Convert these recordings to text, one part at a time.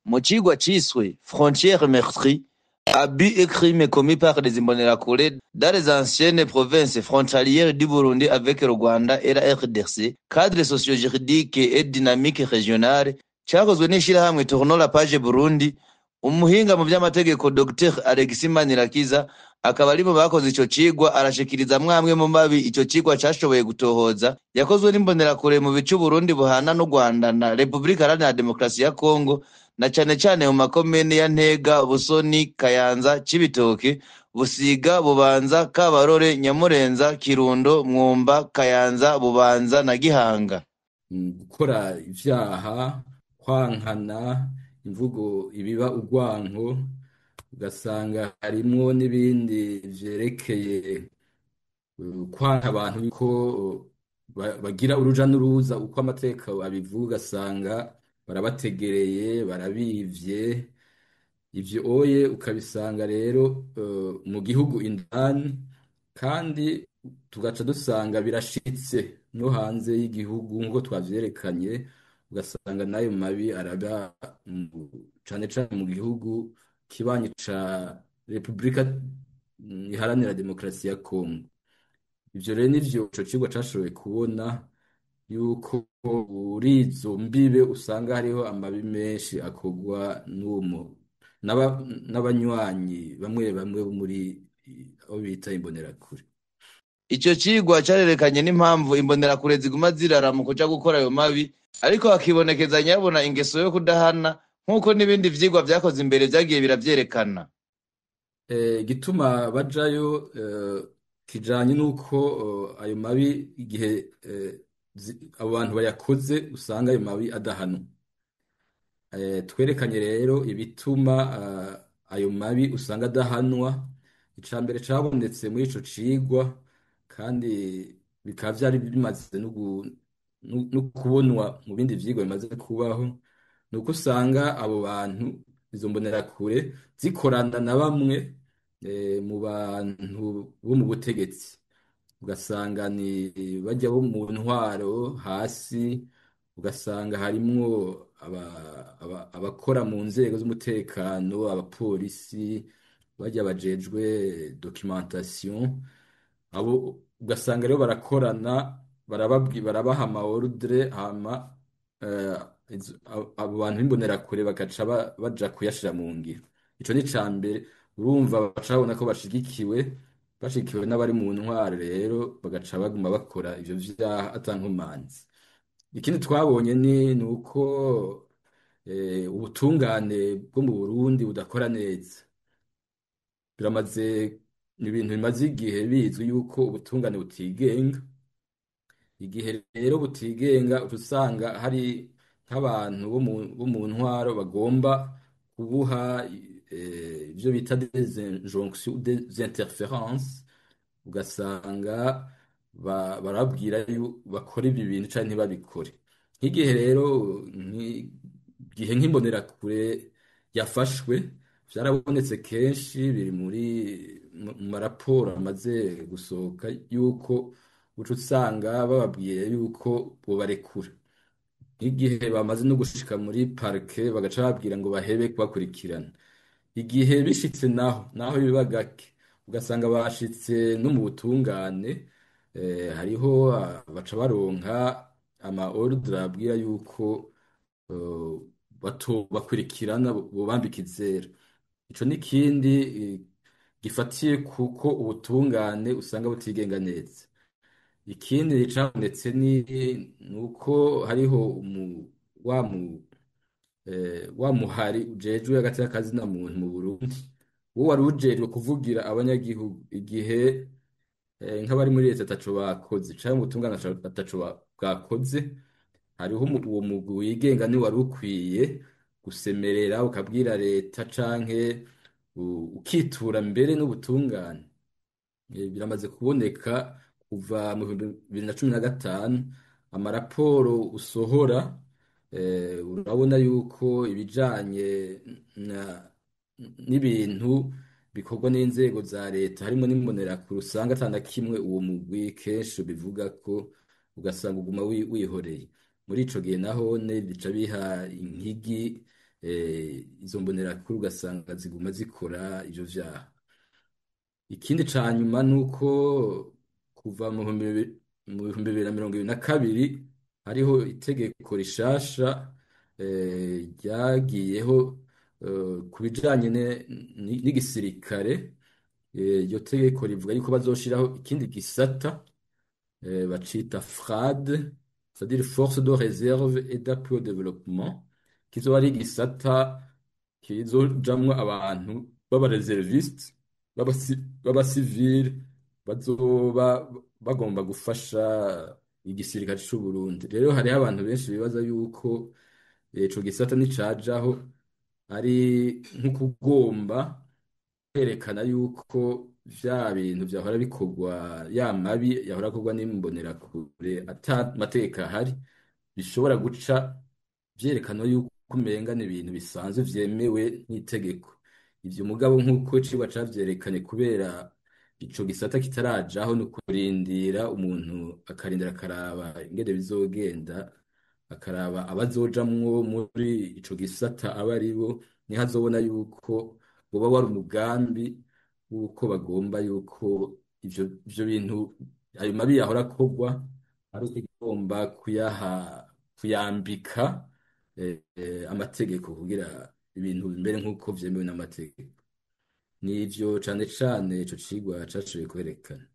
Mu cigwa ciswe Frontières meurtries, abus et crimes commis par les Imbonerakure dans les anciennes provinces frontalières du Burundi avec le Rwanda et la RDC, cadre socio-juridique et dynamique régionale, cakozwe n'ishirahamwe Tournons la page Burundi, umuhinga mu vy'amategeko Dr Alexis Manirakiza akaba ari mu bakoze ico cigwa, arashikiriza amwamwe mu mabi ico cigwa cashoboye gutohoza yakozwe n'Imbonerakure mu bice Uburundi buhana n'u Rwanda na Repubulika Iharanira Demokarasi ya Kongo, na cane cane mu makomine ya Ntega, Busoni, Kayanza, Cibitoke, Busiga, Bubanza, Kabarore, Nyamurenza, Kirundo, Mwumba, Kayanza, Bubanza na Gihanga. Gukora ivyaha, kwankana, imvugo ibiba urwanko, ugasanga harimwo n'ibindi vyerekeye kwanka abantu ko bagira uruja n'uruza uko amategeko abivuga, ugasanga barabategereye, barabivye. Ivyo oye ukabisanga rero mu gihugu indani, kandi tugaca dusanga birashitse no hanze y'igihugu nk'uko twavyerekanye, ugasanga n'ayo mabi araba cane cane mu gihugu kibanyi ca Repubulika Iharanira Demokarasi ya Kongo. Ivyo rero nivyo ico cigwa cashoboye kubona, yuko muri izo mbibe usanga hariho amabi menshi akorwa n'uwo n'abanywanyi bamwe bamwe bo muri abo bita Imbonerakure. Ico cigwa carerekanye n'impamvu Imbonerakure ziguma zirara mu kuja gukora ayo mabi, ariko hakibonekeza nyabona ingeso yo kudahana, nk'uko n'ibindi vyigwa vyakoze imbere vyagiye biravyerekana. Igituma bajayo kijanye n'uko ayo mabi igihe abo bantu bayakoze usanga ayo mabi adahanwa. Twerekanye rero ibituma ayo mabi usanga adahanwa. Ica mbere cabonetse muri ico cigwa, kandi bikaba vyari bimaze no kubonwa mu bindi vyigwa bimaze kubaho, ni uko usanga abo bantu, izo mbonerakure, zikorana na bamwe mu bantu bo mu butegetsi, ugasanga ni bajya bo mu ntwaro hasi, ugasanga harimwo abakora mu nzego z'umutekano, abapolisi, bajya bajejwe documentation. Abo ugasanga rero barakorana, barabaha ama ordre, hama abo bantu b'imbonerakure bagaca baja kuyashira mu ngiro. Ico ni ica mbere. Urumva baca babona ko bashigikiwe n'abari mu ntwaro, rero bagaca baguma bakora ivyo vyaha ata nkomanzi. Ikindi twabonye ni uko ubutungane bwo mu Burundi budakora neza. Biramaze, ni ibintu bimaze igihe bizwi yuko ubutungane butigenga. Igihe rero butigenga, uca usanga hari nk'abantu bo mu ntwaro bagomba kubuha ivyo bita des injonctions, des interférences, ugasanga barabwira bakora ibi bintu canke ntibabikore. Nk'igihe rero igihe nk'imbonerakure yafashwe, vyarabonetse kenshi, biri muri mu maraporo amaze gusohoka, yuko uca usanga bababwiye yuko bobarekura. Nk'igihe bamaze no gushika muri parquet, bagaca bababwira ngo bahebe kubakurikirana. Igihe bishitse naho biba gake, ugasanga bashitse no mu butungane, hariho baca baronka ama ordre abwira yuko bakurikirana, bobambika izera. Ico n'ikindi gifatiye kuko ubutungane usanga butigenga neza. Ikindi cabonetse ni nuko hariho wa muhari ujejwe hagati y'akazina muntu mu Burundi, wo wari ujejwe kuvugira abanyagihugu igihe nk'abari muri leta ataco bakoze canke ubutungane ataco bwakoze. Hariho uwo mugwi wigenga ni wari ukwiye gusemerera, ukabwira leta canke ukitura mbere n'ubutungane. Biramaze kuboneka kuva mu 2015, amaraporo usohora, urabona yuko ibijanye n'ibintu bikorwa n'inzego za leta harimo n'imbonerakure usanga ata na kimwe uwo mugwi kenshi ubivuga ko, ugasanga uguma wihoreye. Muri ico gihe nahone bica biha inkigi. Izo mbonerakure ugasanga ziguma zikora ivyo vyaha. Ikindi ca nyuma ni uko kuva mu 2022 hariho itegeko rishasha ryagiyeho ku bijanye n'igisirikare. Iryo tegeko rivuga yuko bazoshiraho ikindi gisata bacita FRAD, c'est-à-dire Force de Réserve et d'Appui au Développement, kizoba ari igisata kizojamwo abantu b'abareservistes, b'abasivile bazoba bagomba gufasha igisirikare c'u Burundi. Rero hariho abantu benshi bibaza yuko ico gisata nicajaho ari nk'ukugomba kwerekana yuko vya bintu vyahora bikorwa, ya mabi yahora akorwa n'imbonerakure ata mategeko ahari, bishobora guca vyerekana yuko umenga ni ibintu bisanzwe vyemewe n'itegeko. Ivyo mugabo nk'uko icigwa cavyerekanye, kubera ico gisata kitarajaho, ni ukurindira umuntu akarindira akaraba ingene bizogenda, akaraba abazojamwo muri ico gisata aba aribo, niho azobona yuko woba wari umugambi w'uko bagomba yuko ivyo bintu, ayo mabi yahora akorwa, ari ukugomba kuyambika amategeko kugira ibintu bimere nk'uko vyemewe n'amategeko. Nivyo cane cane ico cigwa cashoboye kwerekana.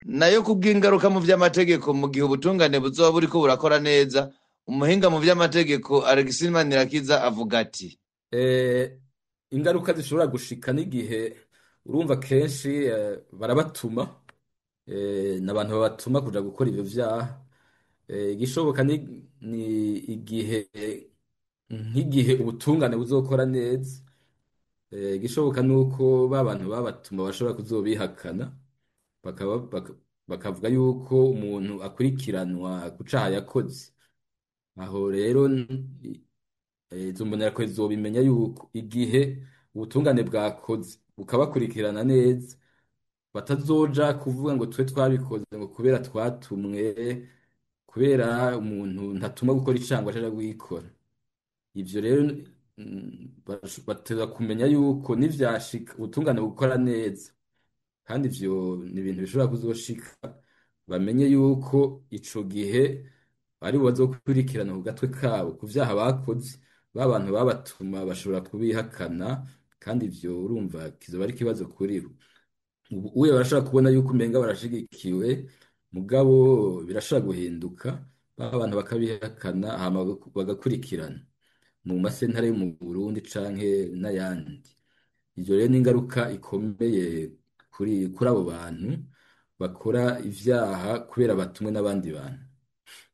Nayo kubw'ingaruka mu vy'amategeko mu gihe ubutungane buzoba buriko burakora neza, umuhinga mu vy'amategeko Alexis Manirakiza avuga ati: Ingaruka zishobora gushika n'igihe urumva kenshi barabatuma, n'abantu babatuma kuja gukora ivyo vyaha. Igishoboka ni igihe nk'igihe ubutungane buzokora neza, igishoboka nuko ba bantu babatuma bashobora kuzobihakana, bakavuga yuko umuntu akurikiranwa ku caha yakoze. Aho rero izo mbonerakure zobimenya yuko igihe ubutungane bwakoze bukabakurikirana neza, batazoja kuvuga ngo twe twabikoze ngo kubera twatumwe, kubera umuntu ntatuma gukora icaha ngo aje kugikora. Ivyo rero bateza kumenya yuko nivyashika ubutungane bukora neza, kandi ivyo ni ibintu bishobora kuzoshika, bamenye yuko ico gihe ari bo bazokurikirana ku gatwe kabo ku vyaha bakoze, ba bantu babatuma bashobora kubihakana, kandi ivyo urumva kizoba ari ikibazo kuri bo. Ubu uye barashobora kubona yuko umenga barashigikiwe, mugabo birashobora guhinduka, ba bantu bakabihakana hama bagakurikirana mu masentare yo mu Burundi canke n'ayandi. Ivyo rero ni ingaruka ikomeye kuri abo bantu bakora ivyaha kubera batumwe n'abandi bantu.